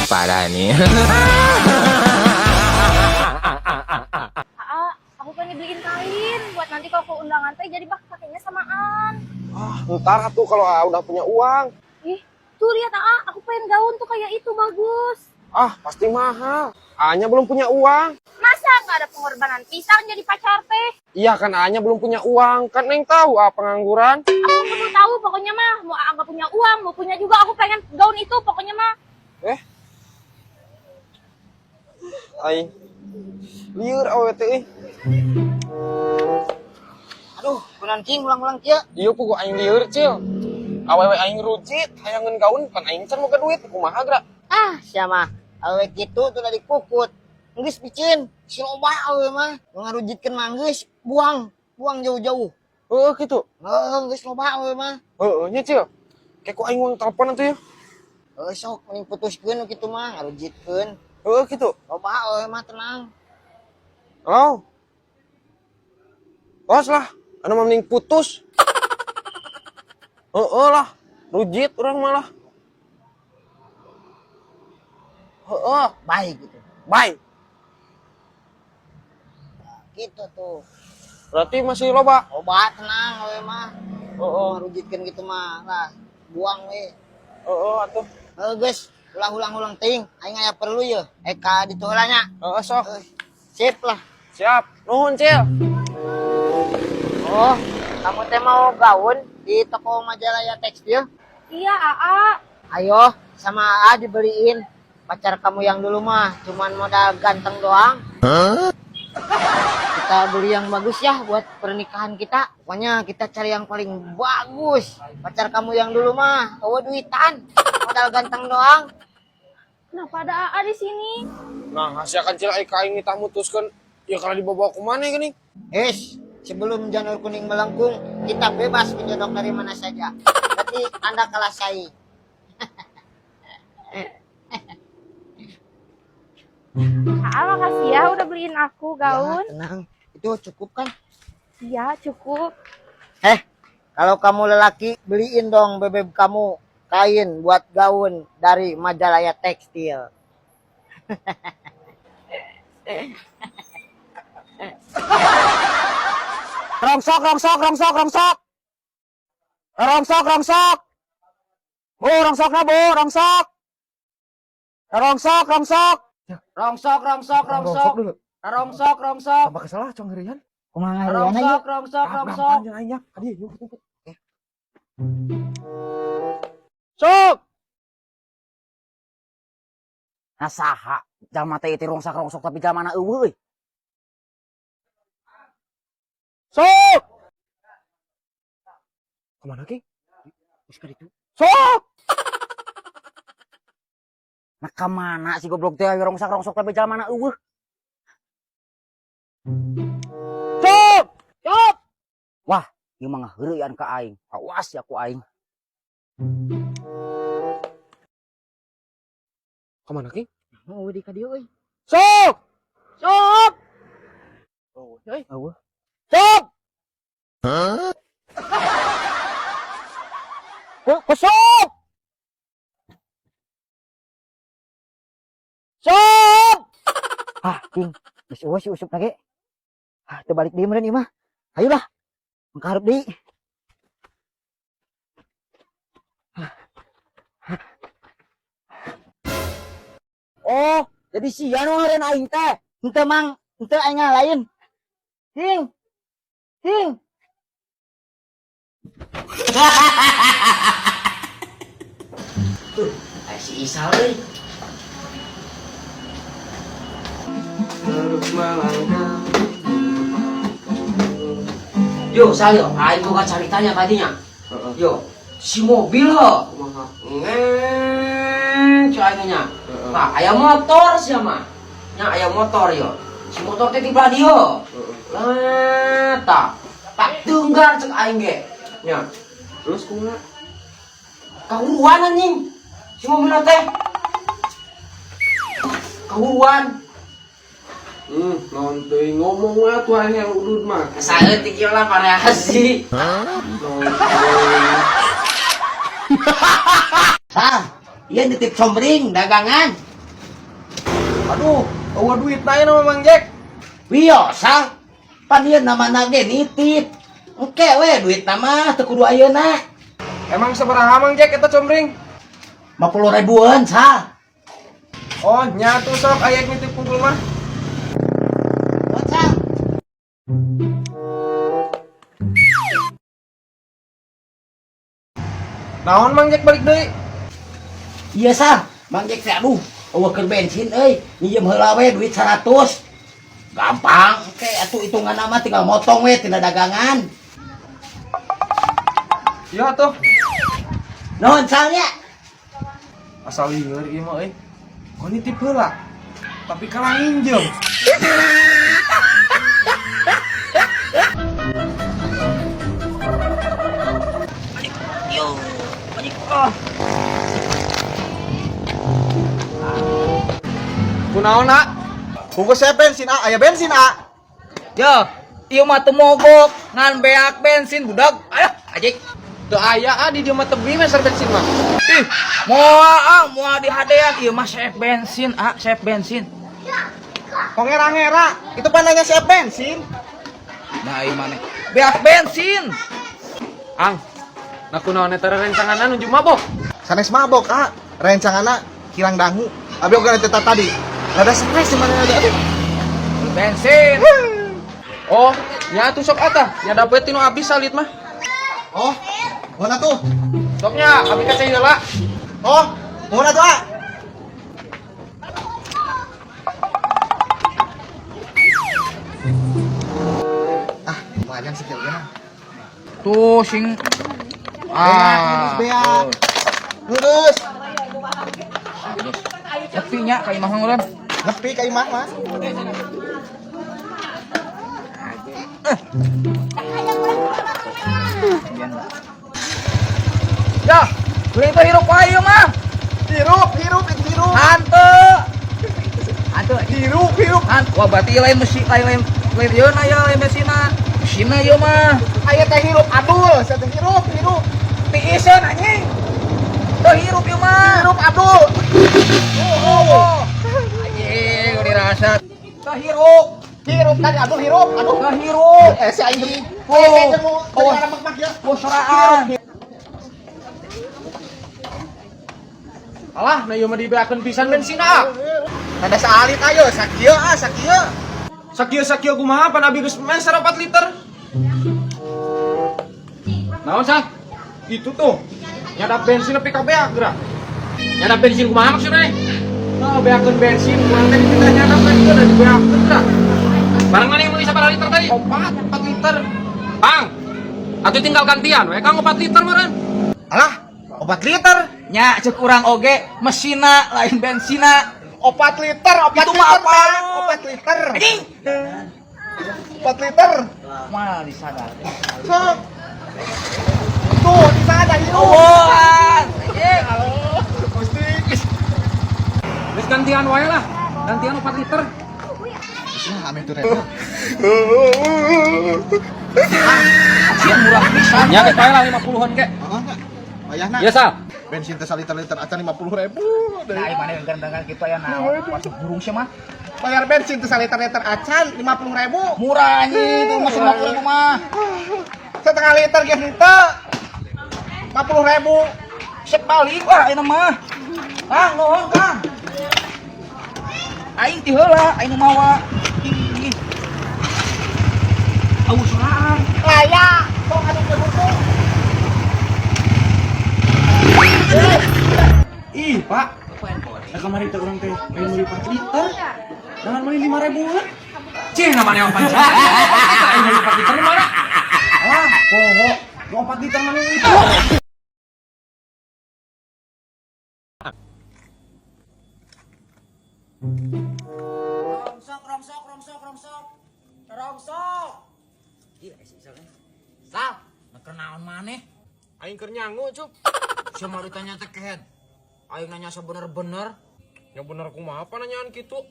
Parah nih. Aa, aku pengen beliin kain buat nanti kalau ke undangan teh jadi bak pakainya samaan. Ah, ntar tuh kalau Aa udah punya uang. Ih, tuh lihat Aa, aku pengen gaun tuh kayak itu bagus. Ah, pasti mahal. A-nya belum punya uang. Masa nggak ada pengorbanan pisang jadi pacar teh? Iya kan A-nya belum punya uang. Kan Neng tahu A pengangguran. Aku nggak mau tahu, pokoknya mah mau Aa nggak punya uang, mau punya juga aku pengen gaun itu, pokoknya mah. Aing. Lieur awewe teh euy. Aduh, kunan king ulang-ulang kieu. Ieu pugu aing lieur, Cil. Awewe aing rujit, hayangeun gaun pan aing can boga duit kumaha geura. Ah, siapa? Awewe kitu tuh dari kukut. Geus piceun, si loba awewe mah. Nu ngarujitkeun mah geus buang, buang jauh-jauh. Heeh kitu. Heeh, geus loba awewe mah. Heeh nya, Cil. Kayak ku aing uang telepon atuh ya. Heuh sok mending putuskeun nu kitu mah, ngarujitkeun. Heeh kitu. Loba awewe mah tenang. Halo. Tos lah, anu mah mending putus. Heeh lah, rujit urang malah. Heeh, Baik gitu. Bye. Gitu tuh. Berarti masih loba. Loba tenang awewe mah. Heeh, Ngarujitkeun gitu mah lah, buang we. Heeh atuh. Heuh geus, ulah ulang-ulang teuing, aing aya perlu ye. Eka ditu heula nya. Heeh sok. Heuh, sip lah. Siap. Nuhun, Cil. Oh, kamu teh mau gaun di toko Majalaya Tekstil? Iya, Aa. Ayo, sama AA dibeliin. Pacar kamu yang dulu mah cuman modal ganteng doang. Kita beli yang bagus ya buat pernikahan kita. Pokoknya kita cari yang paling bagus. Pacar kamu yang dulu mah, oh duitan, modal ganteng doang. Kenapa ada Aa di sini? Nah, hasil kan Cil aing ka aing nitah mutuskeun. Ya kalau dibawa ku mana geuning? Es, sebelum janur kuning melengkung, kita bebas menjodok dari mana saja. Berarti Anda kalah saing. Aa, makasih ya udah beliin aku gaun. Ya, tenang, itu cukup kan? Iya, cukup. Kalau kamu lelaki, beliin dong bebeb kamu kain buat gaun dari Majalaya Tekstil. Rongsok, rongsok, rongsok, rongsok. Rongsok, rongsok. Bu, rongsokna bu, rongsok. Rongsok, rongsok. Rongsok, rongsok, rongsok. dulu. Rongsok, rongsok. Tambah kesalah cong ngerian. Kumaha Rongsok, rongsok, rongsok. Panjang aing ya. Adi, yuk, yuk, yuk. Sok. Nah saha jalma teh teh rongsak rongsok tapi jalma na eueuh euy. Sok. Kemana Ki? Geus ka ditu. Sok. Nah ka mana si goblok teh rongsak rongsok tapi jalma na eueuh. Sok. Sok. Wah, ieu mah ngaheureuyan ka aing. Awas ya ku aing. Kemana Ki? Oh, di ka dieu euy. Sok. Sok. Oh, euy. Eueuh. Sok. Ku sok. Sok. Ah, King, geus eueuh si Usup na ge. Ah, teu balik deui meureun ieu mah. Hayulah. Mangkahareup deui. Oh, jadi sia nu ngaran aing teh. Henteu Mang, henteu aing lain. King. King. Tuh, aya si Isal euy. Terus melangkah. Yo, Sal yo, aing boga caritanya kadinya. Heeh. Yo, si mobil ho. Kumaha? Ngeng, cuy aing nya. Heeh. Nah, aya motor sia mah. Nya aya motor yo. Si motor teh di belah dieu. Heeh. Lah, tak. Tak tunggar cek aing ge. Nya, Terus kumaha? kahuruan anjing. Si mobil teh. Kahuruan. Naon teuing ngomong we atuh aing yang udud mah. Saeutik ieu lah variasi. Naon teuing. Sah, ieu nitip somring dagangan. Aduh, eueuh duit na mah Mang Jack. Wios, Sal. Pan ieu namana ge nitip. Engke we duit nama teu kudu ayeuna. Emang sabaraha Mang Jack eta combreng? 50 ribuan, Sal. Oh, nya tuh sok aya nitip kumpul mah. Buat, Sal. Naon Mang Jack balik deui? Iya, Sal. Mang Jack teh aduh, eueuh keur bensin euy, nginjem heula we duit 100. Gampang, engke atuh hitunganna mah tinggal motong we tina dagangan. Iya tuh. Nuhun, Sal nya. Asal lieur ieu mah euy. Kok nitip heula? Tapi kalah nginjem. Kunaon, A? Bungkus saya bensin A, aya bensin A. Ya, ieu mah teu mogok, ngan beak bensin budak. Ayo, ajik. Teu aya ah di dieu mah tebi meser bensin mah. Ih, moal ah, moal dihadean ieu mah sep bensin, ah, sep bensin. Kok ngera-ngera? Itu pananya saya bensin. Nah, ieu maneh. Beak bensin. Ang, nah kunaon eta rencanganna nuju mabok? Sanes mabok A, rencanganna hilang dangu. Abi oge teh tadi. Rada stres di mana ada aduh. Bensin. Oh, nya atuh sok atah. Nya dapet tinu abis salit mah. Oh, mana tuh? Soknya, abi ka cai heula. Oh, mana tuh A? Ah, lumayan sih kayaknya. Tuh sing Ah, beak. Lurus. Nepi nya ka imah ngeureun. Nepi ka imah mah. Ya, beli itu hirup wae ieu mah. Hirup, hirup, itu hirup. Hanteu. Hanteu. Hirup, hirup. Han, wah berarti lain mesi lain lain lain ieu na ya lain mesina. Mesina ieu mah. Aya teh hirup adul, saya teh hirup, hirup. Tiiseun anjing. Teu hirup ieu mah. Hirup adul. Oh, anjing udah dirasa. Teu hirup. Hirup tadi adul hirup, aduh. Teu hirup. Eh si aing deui. Oh. Eh jeung mau Oh. jadi mak ya. Wah, soraan. Alah, nah ieu mah dibeakeun pisan bensin ah. Rada saalit ayo, sakieu ah, sakieu. Sakieu-sakieu kumaha pan abi geus meser 4 liter. Naon sah? Itu tuh. Nyadap bensin nepi ka beak geura. Nyadap bensin kumaha maksudna? Oh, beakeun bensin kurang teh kita nyadap kan geura dibeakeun geura. Barang mana yang meuli sabaraha liter tadi? 4, 4 liter. Bang. Atuh tinggal gantian we Kang 4 liter meureun. Alah, 4 liter. Nya cek urang oge mesina lain bensina. 4 liter, 4 Itu mah liter, apa? Bang. 4 liter. Anjing. 4 liter. Mal disadar. Sok. Tuh, di sana hirup. Oh, anjing. Gusti. Geus gantian wae lah. Gantian 4 liter. Nah, ame tuh reda. Sia murah pisan. Ya geus bae lah 50-an ke. Heeh, nya. Wayahna. Iya, Sal. Bensin teh saliter-liter acan 50.000. Nah, ieu maneh gandengan kitu aya naon? Masuk burung sia mah. Bayar bensin teh saliter-liter acan 50.000. Murah anjing itu masuk 50.000 mah. Setengah liter ge henteu. 50.000. Sek balik wah ayeuna mah. Kang, nuhun Kang. Aing ti heula, aing nu mawa. Ih. Awas soraan. Layak. Tong anu ke buku. Ih, Pak. Nah, kemarin teh urang teh pengen meuli 4 liter. Jangan meuli 5 ribuan. Cih, namanya 4 liter. Aing meuli 4 liter mana? Alah, poho. Nu 4 liter mana itu? Rongsok, rongsok, rongsok, rongsok. Rongsok. Iya, Sal, keur naon maneh? Aing keur nyangu, Cup. Sia mah ditanya teh kehed. Aing nanya sebener-bener. Ya bener kumaha apa nanyaan kitu?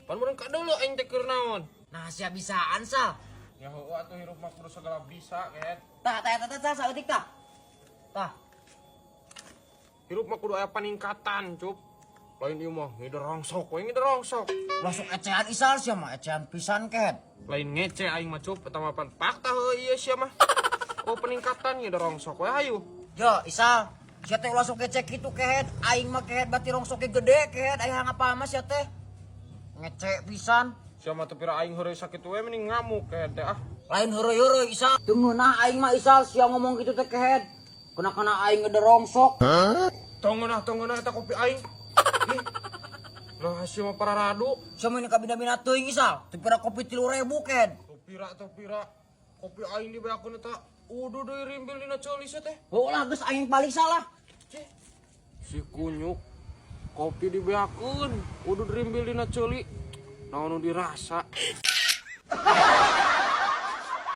Pan meureun ka deuleu aing teh keur naon. Nah, sia bisaan, Sal. Ya heueuh atuh hirup mah kudu segala bisa, kehed. Tah, tah, tah, tah, saeutik tah. Tah, Hirup mah kudu aya paningkatan, Cup. Lain ieu mah ngider rongsok we, ngider rongsok. Masuk ecehan Isal sia mah, ecehan pisan kehed. Lain ngece aing mah, Cup, eta mah pan fakta heuh ieu sia mah. Oh, peningkatan ngider rongsok we hayu. Yo, Isal, sia teh ulah sok ngece kitu kehed, aing mah kehed bati rongsoknya gede kehed, aing apa mah sia teh. Ngece pisan. Sia mah teu pira aing heureuy sakitu we mending ngamuk kehed teh ah. Lain heureuy-heureuy Isal. Teu ngeunah aing mah Isal sia ngomong gitu teh kehed. Kena-kena aing ngede rongsok. Tong ngeunah, tong ngeunah eta kopi aing. Ih. Lah sia mah pararadu. Sia mah ini kabina-bina teuing Isal. Teu pira kopi 3.000 kehed. Teu pira, teu pira. Kopi aing dibeakeun eta uduh deui rimbil dina ceuli sia teh. Oh lah geus aing paling salah. Si kunyuk kopi dibeakeun, uduh rimbil dina ceuli. Naon nu dirasa?